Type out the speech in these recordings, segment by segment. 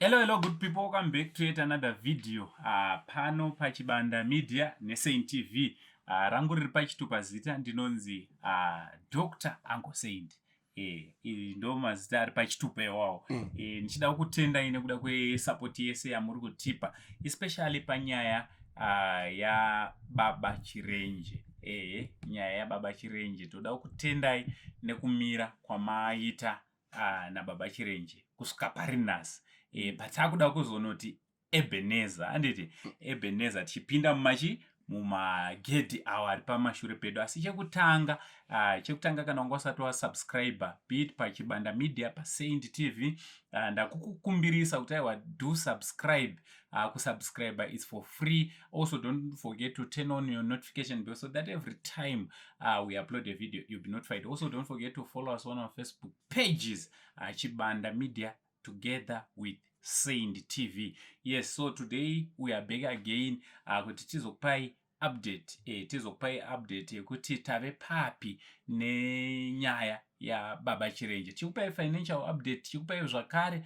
Hello, hello, good people. Welcome back to yet another video. Pano paChibanda Media neSaint TV. Rangu riri pachitupa zita ndinonzi Dr. Ango Saint. Iri ndo mazita ari pachitupa iwawo. Ndichida kutendai nekuda kwesupport yese yamuri kutipa, especially panyaya yababa Chirenje. Nyaya yababa Chirenje, toda kutendai nekumira kwamaita nababa Chirenje kusvika pari nhasi, patakuda kuzonoti Ebenezer, handiti? Ebenezer, tichipinda mumachi mumagedhi awo ari pamashure pedu. Asi chekutanga, kana wanga usati wasubscribe, be it paChibanda Media, paSaint TV, ndakukukumbirisa kuti aiwa, do subscribe. Kusubscribe is for free. Also, don't forget to turn on your notification bell so that every time we upload a video, you'll be notified. Also, don't forget to follow us on our Facebook pages, Chibanda Media together with Saint TV. Yes, so today we are back again kuti tizokupai update, tizokupai update yekuti tave papi nenyaya yababa Chirenje. Tichikupai financial update, tichikupai zvakare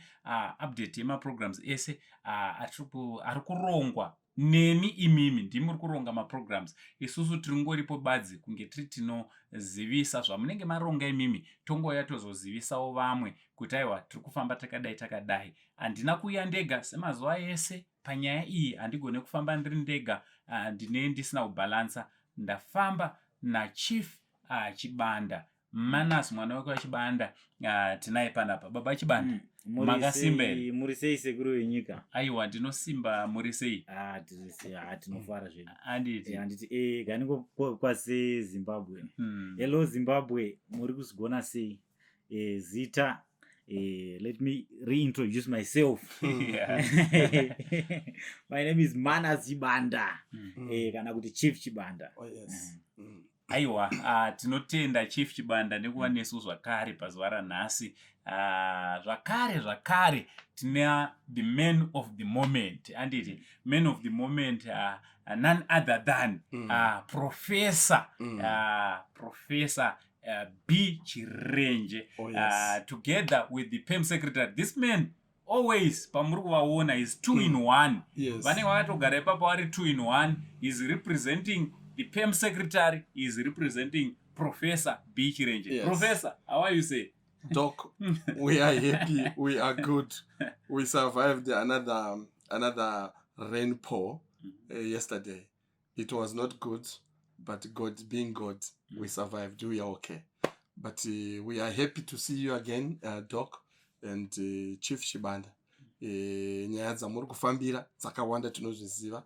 update yemaprograms ese ari kurongwa nemi. Imimi ndimi muri kuronga maprograms, isusu tiringoripo badzi kunge tiri tinozivisa zvamunenge maronga imimi, tongoya tozozivisawo vamwe kuti aiwa, tiri kufamba takadai takadai. Handina kuuya ndega semazuva ese panyaya iyi, handigone kufamba ndiri ndega, ndine ndisina kubhalansa. Ndafamba naChief Chibanda Manas, mwana wake waChibanda, tinaye panapa. Baba Chibanda, makasimba here? Muri sei, sekuru venyika? Aiwa, ndinosimba. Muri sei? Ah, tiri sei? Ah, tinofara zvedu. Handiti? Handiti? Ganiko kwase Zimbabwe. Hello Zimbabwe, muri kuzigona sei? Zita, let me reintroduce myself. My name is Manas Chibanda, kana kuti Chief Chibanda. Oh, yes. Aiwa, tinotenda Chief Chibanda nekuva nesu zvakare pazuva ranhasi. Zvakare tina the man of the moment, anditi? Man of the moment, none other than Professor Professor B Chirenje, Oh, yes. Together with the perm secretary. This man always, pamuri kuvaona, is two in one. Vanenge vakatogara ipapo vari two in one. Is representing the perm secretary, is representing Professor B Chirenje. Professor, how are you, say? Doc, we are happy. We are good. We survived another rainpour yesterday. It was not good, but God being God, we survived. We are okay. But we are happy to see you again, Doc and Chief Chibanda. Nyaya dzamuri kufambira dzakawanda, tinozviziva,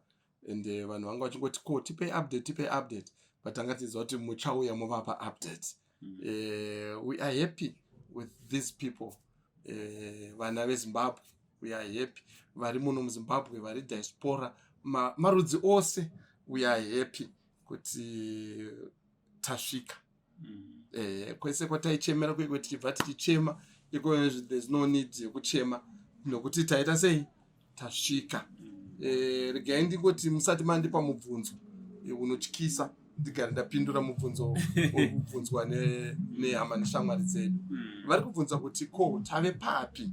and vanhu vanga vachingoti, "Ko, tipei update, tipei update," but tanga tiziva kuti muchauya movapa update. We are happy with these people, vana veZimbabwe. We are happy, vari muno muZimbabwe, vari diaspora, marudzi ose, we are happy kuti tasvika. Kwese kwataichemera kuiko tichibva tichichema iko, there's no need yekuchema nokuti taita sei? Tasvika. Regai ndingoti, musati mandipa mubvunzo unotyisa, ndigare ndapindura mubvunzo uri kubvunzwa nehama neshamwari dzedu. Vari kubvunza kuti, ko tave papi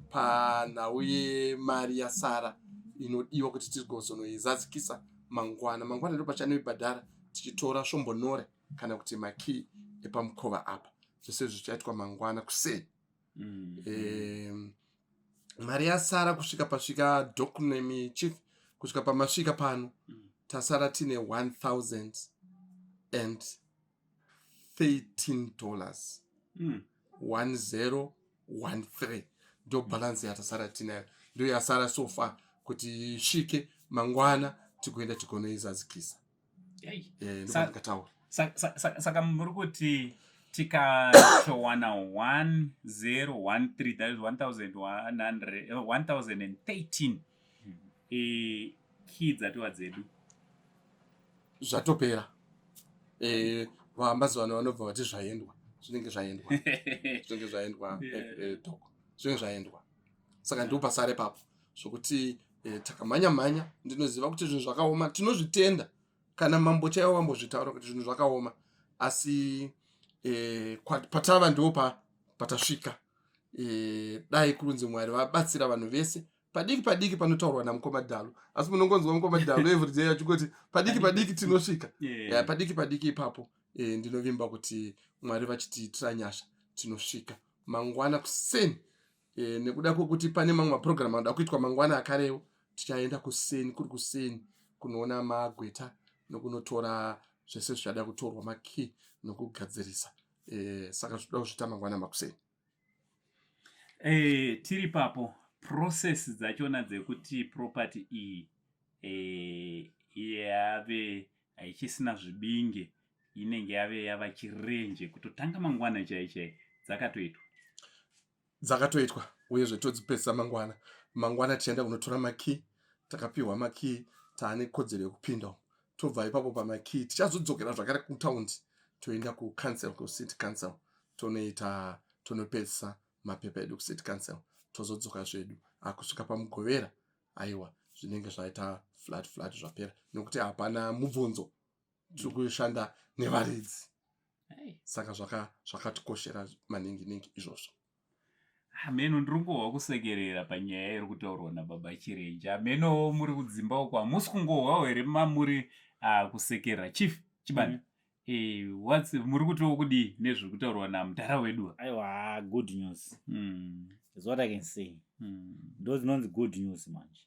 panhau yemari yasara inodiwa kuti tigozonoizadzikisa mangwana? Mangwana ndo pachanoibhadhara, tichitora svombonore kana kuti makii epamukova apa. Zvese zvichaitwa mangwana kuseni. Mari yasara kusvika pasvika Doc nemi Chief, kusvika pamasvika pano, tasara tine $1013. 1013 ndo balance yatasara tinayo, ndo yasara so far kuti isvike mangwana, tigoenda tigonoizadzikisa. Yai. Ndokandikataura. Saka muri kuti tikatowana 1013, that is 1100, 1013, key dzatiwa dzedu? Zvatopera. Vamazuvano vanobva vati zvaendwa, zvinenge zvaendwa, zvinenge zvaendwa. Doc, zvinenge zvaendwa. Saka ndipo pasara ipapo zvokuti takamhanya mhanya. Ndinoziva kuti zvinhu zvakaoma, tinozvitenda. Kana mambo chaivo vambozvitaura kuti zvinhu zvakaoma, asi patava ndo patasvika. Dai kurunzi Mwari vabatsira vanhu vese. Padiki padiki panotaurwa namukoma Dhalo, asi munongonzwa mukoma Dhalo everyday achingoti padiki padiki tinosvika. Yeah, padiki padiki ipapo. Ndinovimba kuti Mwari vachitiitira nyasha tinosvika mangwana kuseni. Nekuda kwekuti pane mamwe mapurogiramu anoda kuitwa mangwana akarewo, tichaenda kuseni, kuri kuseni kunoona magweta nokunotora zvese zvichada kutorwa, makey nokugadzirisa. Saka zvinoda kuzviita mangwana makuseni. Tiri papo process dzachona dzekuti property iyi yave haichisina zvibinge, inenge yave yava Chirenje kutotanga mangwana chai chai, dzakatoitwa? Dzakatoitwa, uyezve todzipedzisa mangwana. Mangwana tichaenda kunotora makey. Takapiwa makey, taane kodzero yekupinda umu. Tobva ipapo pamakey tichazodzokera zvakare kutaundi, toenda kucouncil, kucity council, tonoita tonopedzisa mapepa edu kucity council, tozodzoka zvedu. Akusvika paMugovera, aiwa, zvinenge zvaita flat flat, zvapera, nekuti hapana mubvunzo, tiri kushanda nevaridzi. Saka zvakatikoshera maningi ningi izvozvo. Hameno, ndiri kungohwa kusekerera panyaya iri kutaurwa nababa Chirenje. Hamenowo muri kudzimba uko, hamusi kungohwawo here mamuri kusekerera? Chief Chibanda, muri kutiwo kudii nezviri kutaurwa namudhara wedu? Aiwa, good news is what I can say. Ndo dzinonzi good news manje.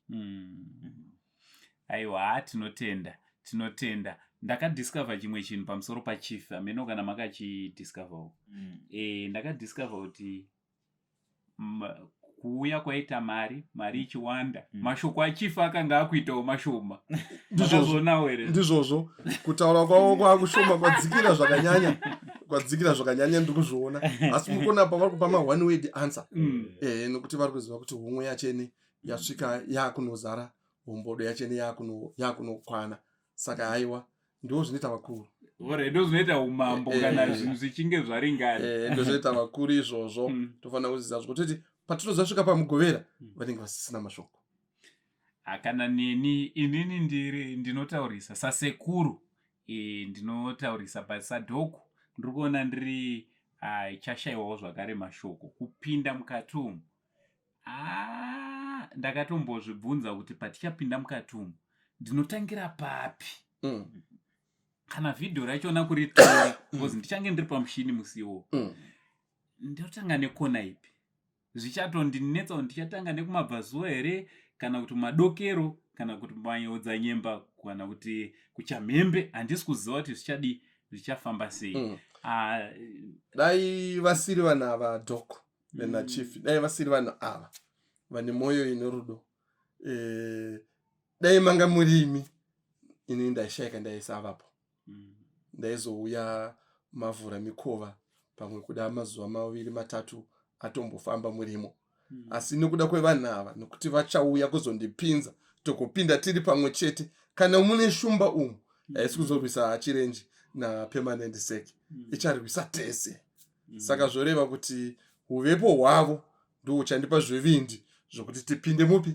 Aiwa, tinotenda, tinotenda. Ndakadiscover chimwe chinhu pamusoro pachief, hameno kana makachidiscoverwo. Ndakadiscover kuti kuuya kwaita mari, mari ichiwanda, mashoko achief akanga akuitawo mashoma. Makazvionawo here? Ndizvozvo, kutaura kwavo kwakushoma, kwadzikira zvakanyanya, kwadzikira zvakanyanya, ndiri kuzviona. Asi muri kuona pa vari kupa ma one word answer, nekuti vari kuziva kuti homwe yachene yasvika, yakunozara, hombodo yachene yakunokwana. Saka haiwa, ndo zvinoita vakuru. Ore, ndo zvinoita umambo kana zvinhu zvichinge zvaringana. Ndo zvinoita vakuru izvozvo. Tofanira kuziva zvekutoti patinozosvika paMugovera, vanenge vasisina mashoko. Kana neni, inini ndiri ndinotaurisa sasekuru, ndinotaurisa, but sadhoku ndiri kuona ndiri chashaiwawo zvakare mashoko kupinda mukati umu. Ah, ndakatombozvibvunza kuti patichapinda mukati umu ndinotangira papi, kana vhidhiyo rachona kuritora, because ndichange ndiri pamushini musiwo. Ndotanga nekona ipi? Zvichatondinetsa kuti ndichatanga nekumabvazuva here, kana kuti madokero, kana kuti maodzanyemba, kana kuti kuchamhembe. Handisi kuziva kuti zvichadi zvichafamba sei. Ah, Dai vasiri vanhu ava, dok nachief, dai vasiri vanhu ava vane mwoyo ine rudo, dai manga murimi, ini ndaishayika, ndaisavapo. Ndaizouya mavhura mikova, pamwe kuda mazuva 2 3 atombofamba murimo. Asi nekuda kwevanhu ava, nekuti vachauya kuzondipinza, togopinda tiri pamwe chete. Kana mune shumba umu, haisi kuzorwisa Chirenje napermanent sec, icharwisa tese. Saka zvoreva kuti uvepo hwavo ndo uchandipa zvivindi zvokuti tipinde mupi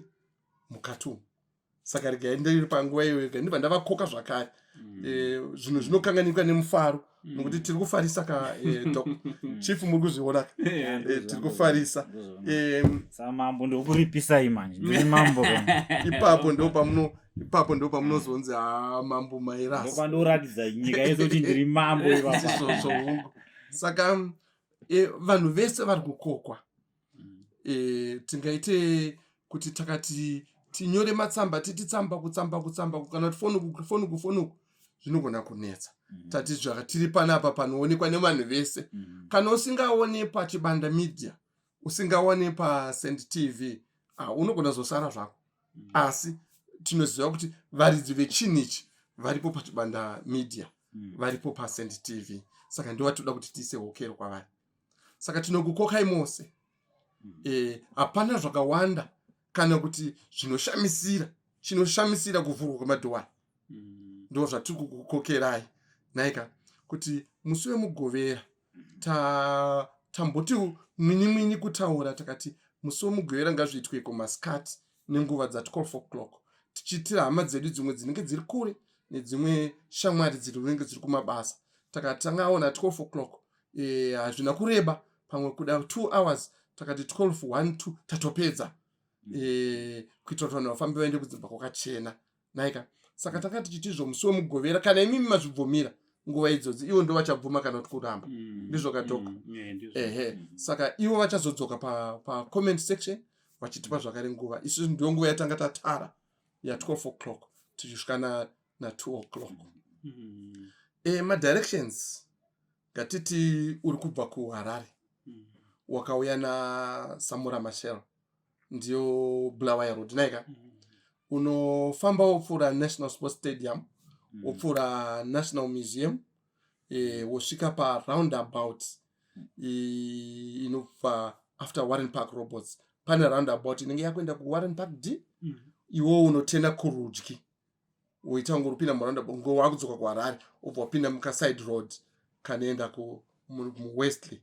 mukati umu. Saka regai ndiri panguva iyoyo, regai ndibva ndavakoka zvakare. Zvinhu zvinokanganikwa nemufaro, nokuti tiri kufarisa ka, doc, chief, muri kuzviona ka? Tiri kufarisa. Samambo ndokuripisai manje, ndiri mambo. Ipapo ndo pamunozonzi, ha, mambo mairasa. Ndopandoratidza nyika yese kuti ndiri mambo ipapa. Izvozvo, hongu. Saka vanhu vese vari kukokwa. Tingaite kuti takati tinyore matsamba, titi tsamba kutsamba kutsamba, kana kuti foni kufoni kufoni uku zvinogona kunetsa. Tati zvakatiri panapa panoonekwa nevanhu vese. Kana usingaone paChibanda Media, usingaone paSend TV, ah, unogona zosara zvako. Asi tinoziva kuti varidzi vechinhu ichi varipo paChibanda Media, varipo paSend TV, saka ndovatoda kuti tiise hokero kwavari. Saka tinokukokai mose. Hapana zvakawanda kana kuti zvinoshamisira. Chinoshamisira kuvhurwa kwemadhowani. Ndo zvatiri kukukokerai naika, kuti musi weMugovera tamboti mwini mwini kutaura, takati musi weMugovera ngazviitweko masikati nenguva dza12 o'clock, tichiitira hama dzedu dzimwe dzinenge dziri kure nedzimwe shamwari dzinenge dziri kumabasa. Takati tangaona 12 o'clock, hazvina kureba, pamwe kuda 2 hours. Takati 12, 1, 2 tatopedza. Kuitira kuti vanhu vafambe vaende kudzimba kwakachena, naika. Saka tanga tichiti izvo musi weMugovera, kana imimi mazvibvumira nguva idzodzi, ivo ndo vachabvuma kana kuti kuramba. Ndizvo katoko? Yeah, ndizvo. Ehe. Saka ivo vachazodzoka pacomment section vachitipa zvakare nguva. Isusu ndiyo nguva yatanga tatara ya12 o'clock tichisvika na2 o'clock. Madirections, ngatiti uri kubva kuHarare, wakauya naSamora Machel, ndiyo Bulawayo Road, naika. Unofamba wopfuura National Sports Stadium, wopfuura National Museum, wosvika paroundabout inobva after Warren Park Robots. Pane roundabout inenge yakuenda kuWarren Park D. Iwowo unotena kurudyi, woita kunge uripinda muroundabout, ngo wakudzoka kuHarare, wobva wapinda mukaside road kanoenda muWestley.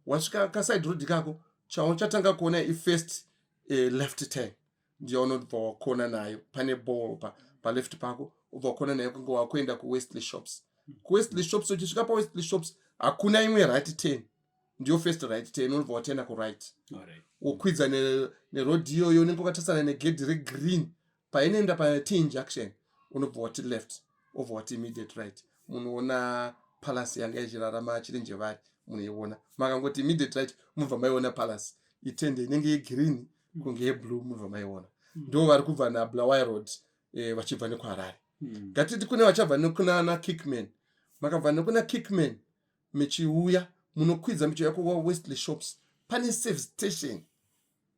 Wasvika kaside road ikako, chauchatanga kuona ifirst left turn, ndiyo unobva wakona nayo. Pane ball paleft pako, ubva wakona nayo kunge wakuenda kuWestley Shops. KuWestley Shops, uchisvika paWestley Shops, hakuna imwe right turn, ndiyo first right turn, unobva watenda kuright. Wokwidza neroad iyoyo, unenge wakatarisana negedhi regreen. Painoenda paT junction, unobva wati left, wobva wati immediate right, munoona palace yanga ichirarama Chirenje vari, munoiona. Makangoti immediate right, mubva maiona palace, itende inenge yegreen kunge yeblue, mubva maiona. Ndo vari kubva naBulawayo Road, vachibva nekuHarare. Ngatiti kune vachabva nekuna naKickman. Makabva nekuna Kickman michiuya, munokwidza michiuya kuWestley Shops, pane service station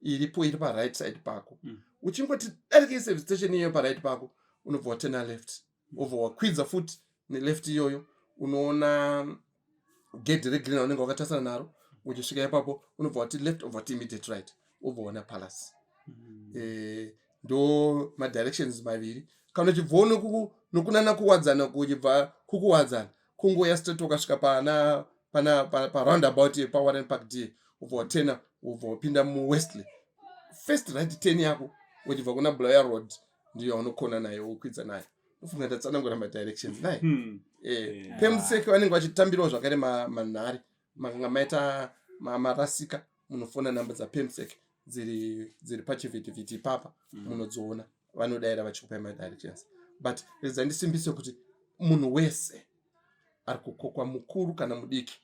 iripo, iri paright side pako. Uchingoti darikei service station iyoyo paright pako, unobva watena left, wobva wakwidza futi neleft iyoyo, unoona gedhi regreen raunenge wakatarisana naro. Uchisvika ipapo, unobva wati left, wobva wati immediate right, wobva waona palace. Ndo madirections maviri. Kana uchibvawo nokunana Kuwadzana, kuchibva kuKuwadzana, kungoya straight, wakasvika pana pana paroundabout yepaWarren Park D, ubva watena, ubva wapinda muWestley. First right turn yako uchibva kuna Bulawayo Road ndiyo yaunokona nayo, wokwidza nayo. Ufunga ndatsanangura madirections naye. Pemuseke vanenge vachitambirawo zvakare manhare. Makanga maita marasika, munofona namba dzaPemsec dziri pachivhitivhiti ipapa. Munodziona, vanodayira vachikupai madirections. But redzai ndisimbise kuti munhu wese ari kukokwa, mukuru kana mudiki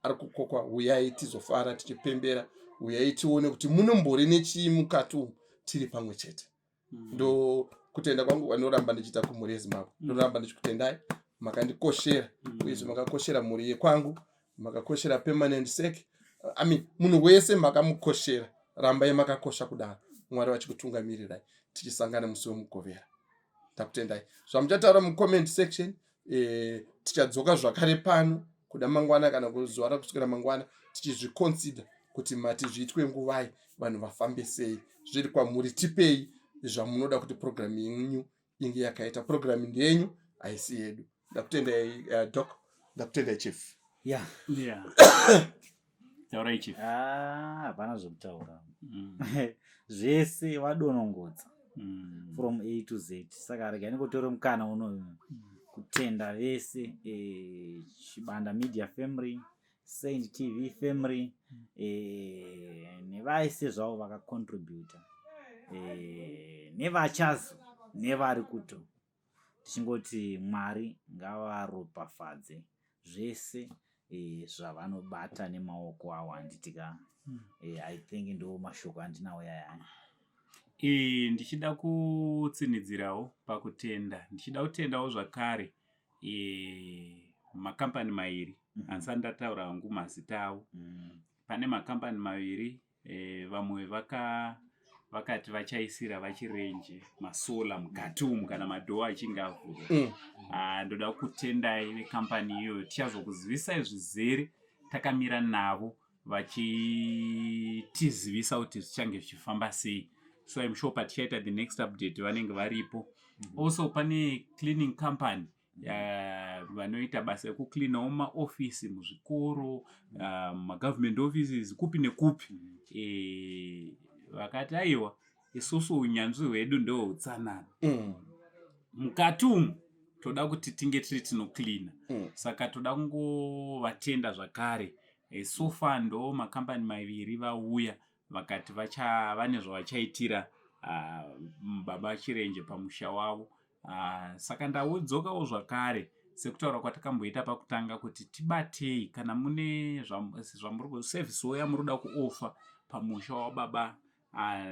ari kukokwa. Uyai tizofara tichipembera, uyai tione kuti munombori nechii mukati umu, tiri pamwe chete. Ndo kutenda kwangu kwanoramba ndichiita kumhuri yeZimbabwe. Ndoramba ndichikutendai, makandikoshera. Uyezve makakoshera mhuri yekwangu, makakoshera permanent sec, I mean, munhu wese makamukoshera. Rambai makakosha kudaro, Mwari vachikutungamirirai, tichisangana musi weMugovera. Ndakutendai. Zvamuchataura mucomment section, tichadzoka zvakare pano kuda mangwana kana kuzuva rakusvikira mangwana, tichizviconsider kuti mati zviitwe nguvai, vanhu vafambe sei. Zviri kwamuri, tipei zvamunoda kuti program yenyu inge yakaita. Program ndeyenyu, haisi yedu. Ndakutendai, doc, ndakutendai, chief. Yeah. Taurai, chief. Ah, hapana zvekutaura. Zvese vadonongodza from A to Z. Saka regai ndingotore mukana unoyu kutenda vese, Chibanda Media family, Saint TV family, nevaise zvavo vakacontributa, nevachazo nevari kuto, tichingoti Mwari ngavaropafadze zvese zvavanobata nemaoko avo, handitika? I think ndo mashoko andinawo yayani. Ndichida kutsinidzirawo pakutenda, ndichida kutendawo zvakare makambani mairi. Handisati ndataura hangu mazita avo. Pane makambani maviri, vamwe vakati vachaisira vaChirenje masolar mukati umu kana madoor achinge avhurwa. Ah, ndoda kutendai vekambani iyoyo, tichazokuzivisai zvizere. Takamira navo vachitizivisa kuti zvichange zvichifamba sei, so I'm sure patichaita the next update vanenge varipo. Also pane cleaning company vanoita basa rekucleanawo maofisi muzvikoro, magovernment offices, kupi nekupi. Vakati aiwa, isusu unyanzvi hwedu ndohutsanana. Mukati umu toda kuti tinge tiri tinocleana. Saka toda kungovatenda zvakare. So far ndo makambani maviri vauya vakati vane zvavachaitira. Baba Chirenje pamusha wavo. Saka ndawodzokawo zvakare sekutaura kwatakamboita pakutanga kuti tibatei kana mune zvamuri service wo yamuri kuda kuoffer pamusha wababa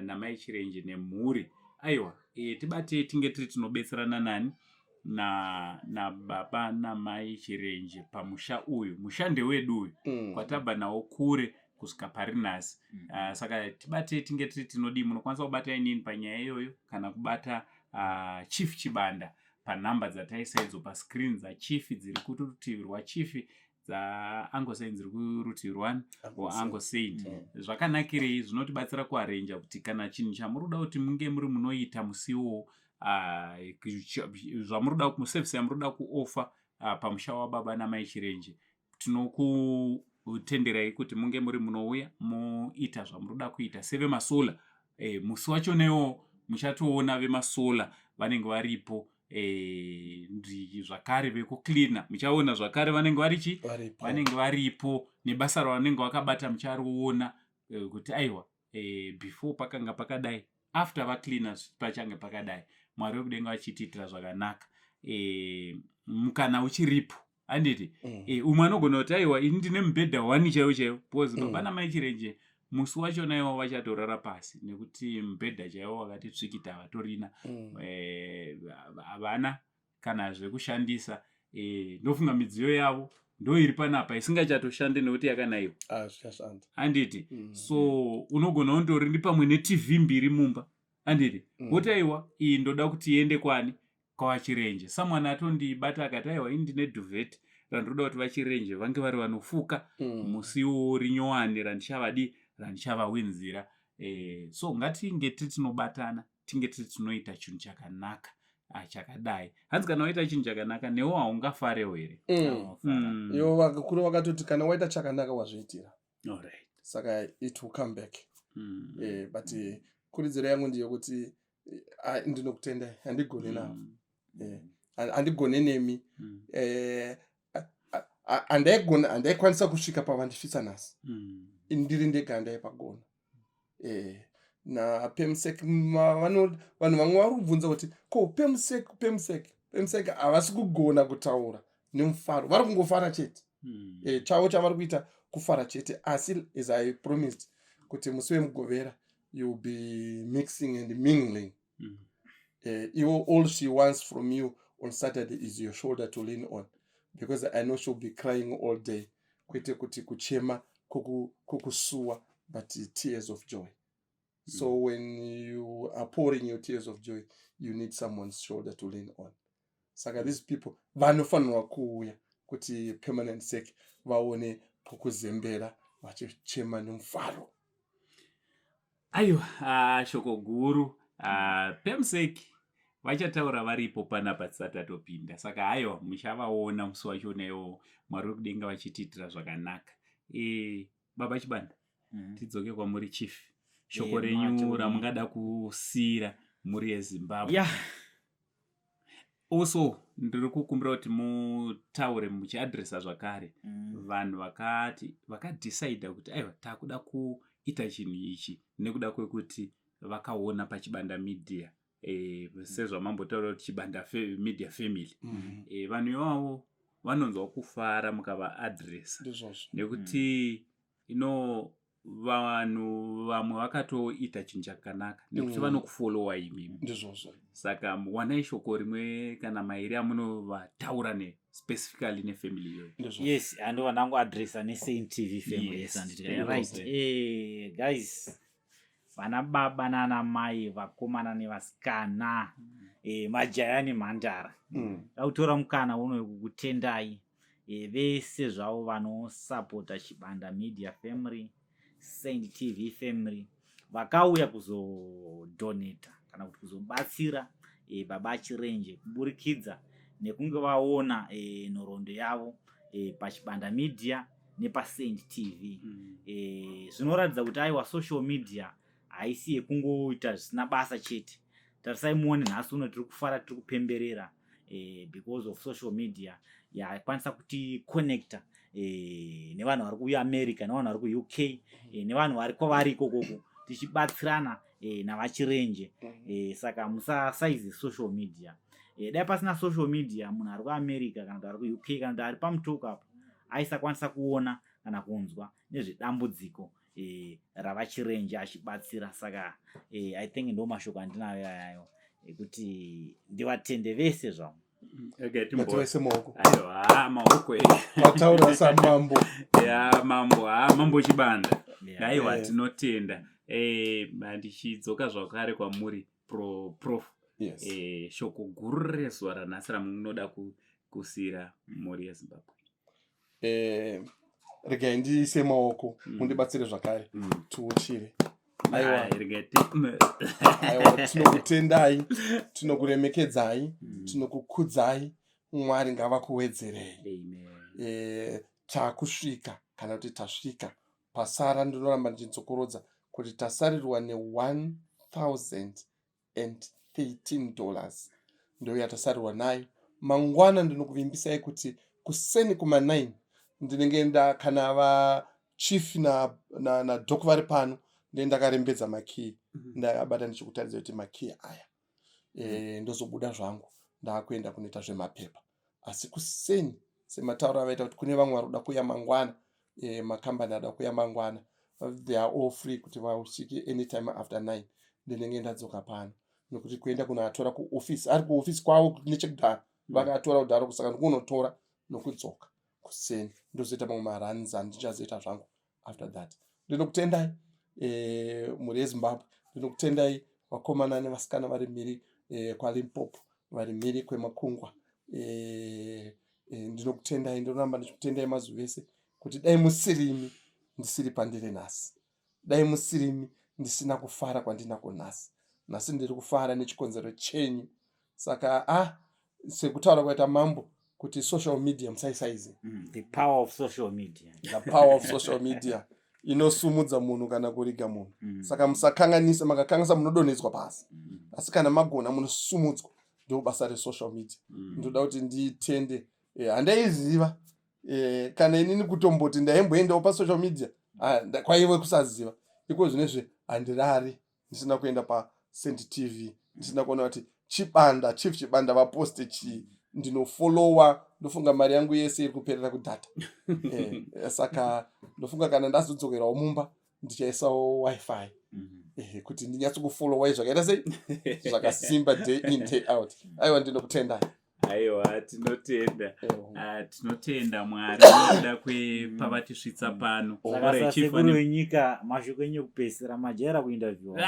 namai Chirenje nemhuri. Aiwa, tibatei tinge tiri tinobetserana nani nababa namai Chirenje pamusha uyu. Musha ndewedu uyu, kwatabva nawo kure kusvika pari nhasi. Saka tibatei tinge tiri tinodii. Munokwanisa kubata inini panyaya iyoyo kana kubata Chief Chibanda panhamba dzataisa idzo pascreen, dzaChief dziri kurutivi rwaChief, dzaUncle Saint dziri kurutivi rwani rwaUncle Saint. Zvakanakirei? Zvinotibatsira kuarrange kuti kana chinhu chamuri kuda kuti munge muri munoita musiwo, zvamuri kuda, service yamuri kuda kuoffer pamusha wababa namai Chirenje, tinokutenderai kuti munge muri munouya moita zvamuri kuda kuita sevemasolar. Musi wacho newo muchatoona vemasolar vanenge varipo, zvakare vekucleana muchaona zvakare vanenge vari chi vanenge varipo nebasa ravanenge vakabata. Muchariona kuti aiwa, before pakanga pakadai, after vacleana pachange pakadai. Mwari wekudenga vachitiitira zvakanaka. Mukana uchiripo, handiti? Umwe anogona kuti, "Aiwa, ini ndine mubhedha one chaiwo chaiwo," because baba namai Chirenje musi wachona iwo vachatorara pasi nekuti mubhedha chaiwo wakati tsvikita havatorina. Havana kana zvekushandisa. Ndofunga midziyo yavo ndo iri panapa isingachatoshande nekuti yakanaiwa. Ah, zvichashanda. Handiti? So unogona kundori ndi pamwe neTV mbiri mumba, handiti? Woti, "Aiwa, iyi ndoda kuti iende kwani, kwaVaChirenje." Someone atondibata akati, "Aiwa, ini ndine duvet randoda kuti vaChirenje vange vari vanofuka musi iwowo rinyowani randichavadi randichavawinzira." So ngatinge tiri tinobatana, tinge tiri tinoita chinhu chakanaka chakadai. Hanzi kana waita chinhu chakanaka, newo haungafarewo here? Ivo vakuru vakatoti kana waita chakanaka, wazviitira. Saka it will come back. But kurudziro yangu ndeyekuti ndinokutendai, handigone navo. Handigone nemi. Handaigona, handaikwanisa kusvika pavandisvitsa nhasi. Ndiri ndega handaipagona. Naperm sec vanhu vamwe vari kubvunza kuti ko perm sec, perm sec, perm sec havasi kugona kutaura nemufaro, vari kungofara chete. Chavo chavari kuita kufara chete. Asi as I promised kuti musi weMugovera you will be mixing and mingling. Iwo all she wants from you on Saturday is your shoulder to lean on, because I know she'll be crying all day, kwete kuti kuchema kwokusuwa, but tears of joy. So when you are pouring your tears of joy, you need someone's shoulder to lean on. Saka these people vanofanirwa kuuya kuti permanent sec vaone pokuzembera vachichema nemufaro. Aiwa, shoko guru. Perm sec vachataura varipo panapa tisati tatopinda. Saka aiwa, muchavaona musi wachona iwowo, Mwari wekudenga vachitiitira zvakanaka. Baba Chibanda, tidzoke kwamuri chief, shoko renyu ramungada kusiyira mhuri yeZimbabwe. Also ndiri kukumbira kuti mutaure muchiaddressa zvakare vanhu vakati vakadecida kuti aiwa, takuda kuita chinhu ichi nekuda kwekuti vakaona paChibanda Media, sezvamambotaura kuti Chibanda Media family. Vanhu ivavo vanonzwa kufara mukavaaddressa Ndizvozvo. nekuti ino vanhu vamwe vakatoita chinhu chakanaka nekuti vanokufollowa imimi. Ndizvozvo. Saka wanai shoko rimwe kana mairi amunovataura nespecifically nefamily iyoyo. Ndizvozvo. Yes, andova ndangoaddressa neSaint TV family. Yes, Yes, handiti? Ndizvozvo. Right, guys, vana baba nana mai, vakomana nevasikana, majaya nemhandara, dakutora mukana uno kukutendai vese zvavo vanosapota Chibanda Media Family, Saint TV family, vakauya kuzodonata kana kuti kuzobatsira baba Chirenje kuburikidza nekunge vaona nhoroondo yavo paChibanda Media nepaSaint TV. Zvinoratidza kuti aiwa, social media haisi yekungoita zvisina basa chete. Tarisai muone, nhasi uno tiri kufara, tiri kupemberera because of social media yakwanisa kuticonnecta nevanhu vari kuAmerica, nevanhu vari kuUK, nevanhu vari kwavari ikokoko, tichibatsirana. naVaChirenje. Saka musasaize social media. Dai pasina social media, munhu ari kuAmerica kana kuti ari kuUK kana kuti ari paMutoko apo aisakwanisa kuona kana kunzwa nezvedambudziko raVaChirenje achibatsira. Saka I think ndo mashoko andinayo ayayo ekuti ndivatende vese zvavo. Ngativaise maoko. Aiwa, maoko. Vataura samambo. Ya, mambo, ha, Mambo Chibanda. Aiwa, tinotenda. Ndichidzoka zvakare kwamuri, Prof. Yes. Shoko guru rezuva ranhasi ramunoda kusiyira mhuri yeZimbabwe? Regai ndiise maoko, mundibatsire zvakare tiuchire. Aiwa. Ai, regai Aiwa, tinokutendai, tinokuremekedzai, tinokukudzai. Mwari ngavakuwedzerei. Amen. Takusvika kana kuti tasvika pasara, ndinoramba ndichidzokorodza kuti tasarirwa ne$1013, ndo yatasarirwa nayo. Mangwana ndinokuvimbisai kuti kuseni kuma9 ndinenge nda kana vachief nadoc vari pano, ndenge ndakarembedza makii, ndakabata ndichikutaridza kuti makii aya. Ndozobuda zvangu ndaakuenda kunoita zvemapepa, asi kuseni sematauro avaita kuti kune vamwe vari kuda kuuya mangwana, makambani ada kuuya mangwana, they are all free kuti vasvike anytime after 9. Ndinenge ndadzoka pano nekuti kuenda kunoatora kuofisi, ari kuofisi kwavo nechekudhara, vakatora kudhara, saka ndikunotora nokudzoka kuseni, ndozoita mamwe maruns andichazoita zvangu after that. Ndinokutendai, mhuri yeZimbabwe. Ndinokutendai, vakomana nevasikana vari mhiri kwaLimpopo, vari mhiri kwemakungwa. Ndinokutendai, ndinoramba ndichikutendai mazuva ese kuti dai musirimi ndisiri pandiri nhasi, dai musirimi ndisina kufara kwandinako nhasi. Nhasi ndiri kufara nechikonzero chenyu. Saka sekutaura kwaita mambo kuti social media musaisaize. The power of social media. The power of social media inosumudza munhu kana kuriga munhu. Saka musakanganisa, makakanganisa munodonhedzwa pasi, asi kana magona munosumudzwa. Ndo basa resocial media. Ndoda kuti nditende. Handaiziva kana inini kutomboti ndaimboendawo pasocial media. Ah, kwaive kusaziva. Iko zvinezvi handirari ndisina kuenda paSaint TV, ndisina kuona kuti Chibanda, Chief Chibanda vaposte chii. Ndinofollowa. Ndofunga mari yangu yese iri kuperera kudata. Saka ndofunga kana ndazodzokerawo mumba ndichaisawo WiFi kuti ndinyatsokufollowai zvakaita sei, zvakasimba, day in, day out. Aiwa, ndinokutendai. Aiwa, tinotenda. Ah, tinotenda Mwari nekuda kwepavatisvitsa pano. Saka Alright, Chief, sasekuru wenyika, mashoko enyu ekupedzisira, majaira kuinterviewa.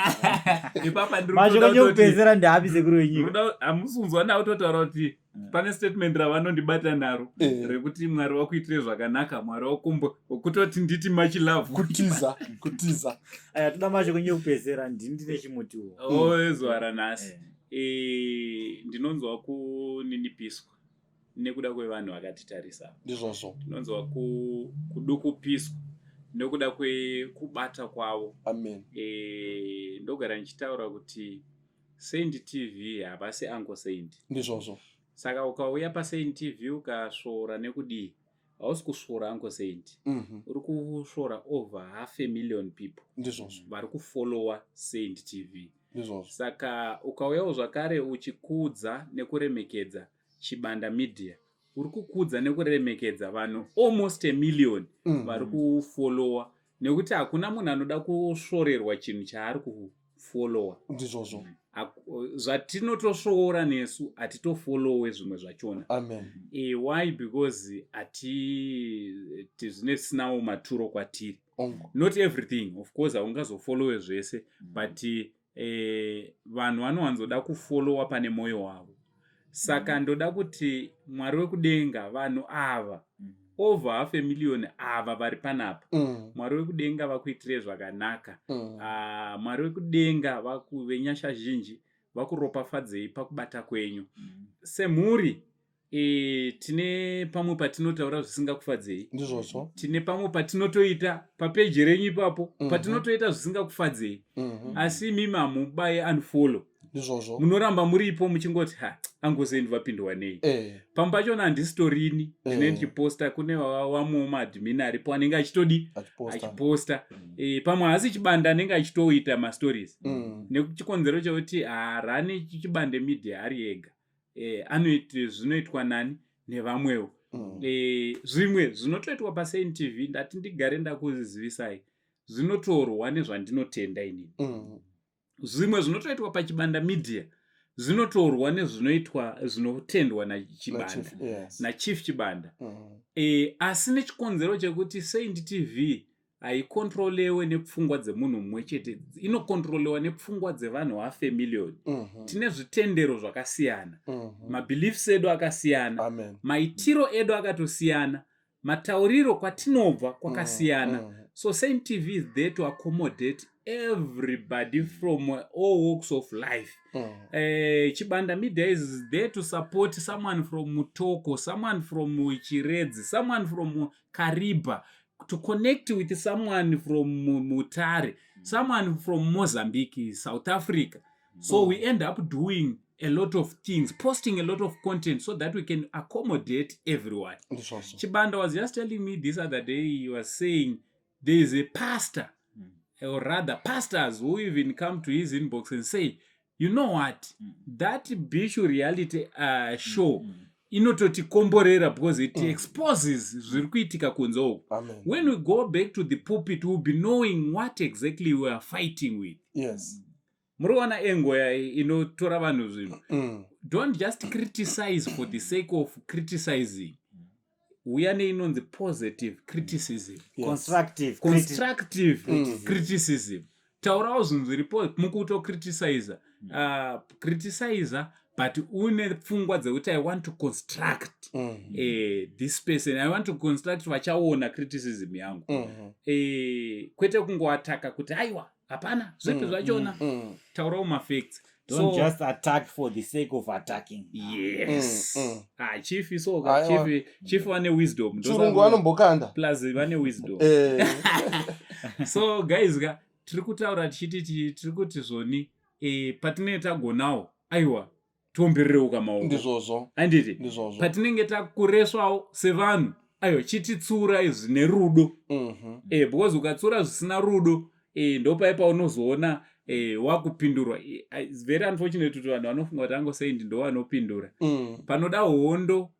Ipapa ndiri Mashoko kutoda enyu kutoti ekupedzisira ndeapi, sekuru wenyika? Hamusi kunzwa ndakutotaura kuti pane statement ravanondibata naro rekuti Mwari wakuitire zvakanaka, Mwari wakumbo kutoti nditi much love. Kutiza, kutiza. Aya, toda mashoko enyu ekupedzisira, ndini ndine chimutiwo. Oh, zuva ranhasi. Ndinonzwa kuninipiswa nekuda kwevanhu vakatitarisa. Ndizvozvo. Ndinonzwa kudukupiswa nekuda kwekubata kwavo. Amen. Ndogara ndichitaura kuti Saint TV havasi Uncle Saint. Ndizvozvo. Saka ukauya paSaint TV ukasvora nekudii, hausi kusvora Uncle Saint, uri kusvora over half a million people vari kufollowa Saint TV. Saka ukauyawo zvakare uchikudza nekuremekedza Chibanda Media, uri kukudza nekuremekedza vanhu almost a million vari kufollowa, nekuti hakuna munhu anoda kusvorerwa chinhu chaari kufollowa. Ndizvozvo. Zvatinotosvoora nesu hatitofollowe zvimwe zvachona. Amen. Why? Because hati zvine zvisinawo maturo kwatiri. Ongo. Not everything, of course, haungazofollowe zvese, but vanhu vanowanzoda kufollowa pane mwoyo wavo. Saka ndoda kuti Mwari wekudenga, vanhu ava, over half a million ava vari panapa, Mwari wekudenga vakuitire zvakanaka. Ah, Mwari wekudenga venyasha zhinji vakuropafadzei pakubata kwenyu semhuri. Tine pamwe patinotaura zvisingakufadzei. Ndizvozvo. Tine pamwe patinotoita papeji renyu ipapo patinotoita zvisingakufadzei, asi imimi hamubaye unfollow. Ndizvozvo. Munoramba muripo muchingoti ha. Uncle Saint vapindwa nei. Pamwe pachona handisitorini ndine ndichiposta, kune vamwewo maadmin aripo anenge achitodi achiposta. Achiposta. Pamwe haasi Chibanda anenge achitoita mastories, nekuchikonzero chekuti haarani Chibande Media ari ega. Anoiti zvinoitwa nani? Nevamwewo. Zvimwe zvinotoitwa paSaint TV, ndati ndigare ndakuzivisai, zvinotorwa nezvandinotenda inini. Zvimwe zvinotoitwa paChibanda Media zvinotorwa nezvinoitwa, zvinotendwa naChibanda, naChief, yes. naChief Chibanda. Asi nechikonzero chekuti Saint TV haikontrolewe nepfungwa dzemunhu mumwe chete, inokontrolewa nepfungwa dzevanhu 500,000. Tine zvitendero zvakasiyana, mabeliefs edu akasiyana, Amen. Maitiro edu akatosiyana, matauriro kwatinobva kwakasiyana. So Saint TV is there to accommodate everybody from all walks of life. Chibanda Media is there to support someone from Mutoko, someone from Chiredzi, someone from Kariba, to connect with someone from Mutare, someone from Mozambique, South Africa. So we end up doing a lot of things, posting a lot of content so that we can accommodate everyone. Ndizvozvo. Chibanda was just telling me this other day, he was saying there is a pastor, or rather pastors, who even come to his inbox and say, "You know what, that Bishu reality show inototikomborera because it exposes zviri kuitika kunze uku. Amen. When we go back to the pulpit, we'll be knowing what exactly we are fighting with." Muri kuona engoya inotora vanhu zvinhu. Don't just criticize for the sake of criticizing. Uya neinonzi positive criticism. Constructive. Constructive criticism. Taurawo zvinhu zviripo mukutocriticiza. Criticiza but une pfungwa dzekuti I want to construct this person, I want to construct, vachaona criticism yangu. Kwete kungoataka kuti aiwa, hapana zvipi zvachona. Taurawo mafacts. Don't just attack for the sake of attacking. Yes. Ah, chief so Aiwa. Chief vane wisdom. Chirungu vanombokanda. Plus vane wisdom. So guys ka, tiri kutaura tichiti tiri kuti zvoni patinenge tagonawo, aiwa, tiomberereuka maoko. Ndizvozvo. Handiti? Ndizvozvo. Patinenge takureswawo sevanhu, aiwa, chititsurai zvine rudo. Because ukatsura zvisina rudo, ndopai paunozoona wakupindurwa. It's very unfortunate kuti vanhu vanofunga kuti Uncle Saint ndo vanopindura. Panoda hondo,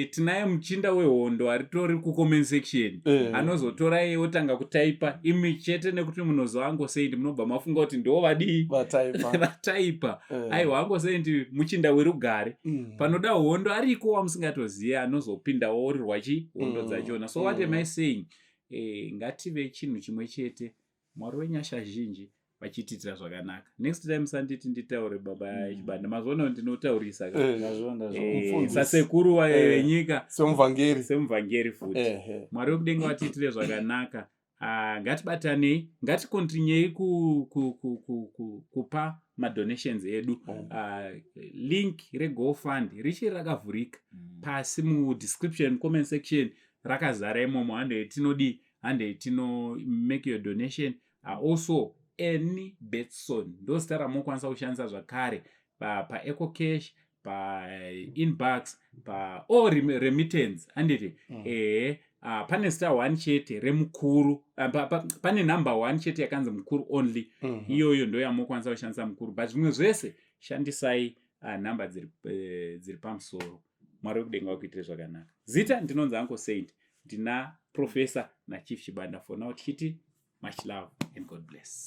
tinaye muchinda wehondo aritori kucomment section. Anozotora iye otanga kutaipa, imi chete nekuti munozwa Uncle Saint munobva mafunga kuti ndo vadii? Vataipa. Vataipa. Aiwa, Uncle Saint muchinda werugare. Panoda hondo ariko wamusingatoziva anozopindawo orirwa chi hondo dzachona. So what am I saying? Ngative chinhu chimwe chete. Mwari wenyasha zhinji vachitiitira zvakanaka. Next time sanditi nditaure, baba Chibanda, mazuva ndinotaurisa ka. Ndazvo, ndazvo. Mufundisi. Sasekuru wenyika. Semuvhangeri. Semuvhangeri futi. Mwari wekudenga vatiitire zvakanaka. Ah, ngatibatanei, ngatikontinyei kupa madonations edu. Link reGoFund richiri rakavhurika pasi mudescription, comment section rakazara imomo. Handei tinodii? Handei tino make your donation. Also Any Betson ndo zita ramunokwanisa kushandisa zvakare paEcoCash, paInbox, pa all remittance, handiti? Ehe, pane zita one chete remukuru, pane number one chete yakanzi Mukuru only. Iyoyo ndo yamunokwanisa kushandisa, Mukuru, but zvimwe zvese shandisai nhamba dziri pamusoro. Mwari wekudenga wakuitire zvakanaka. Zita ndinonzi Uncle Saint, ndina Professor naChief Chibanda. For now tichiti much love and God bless.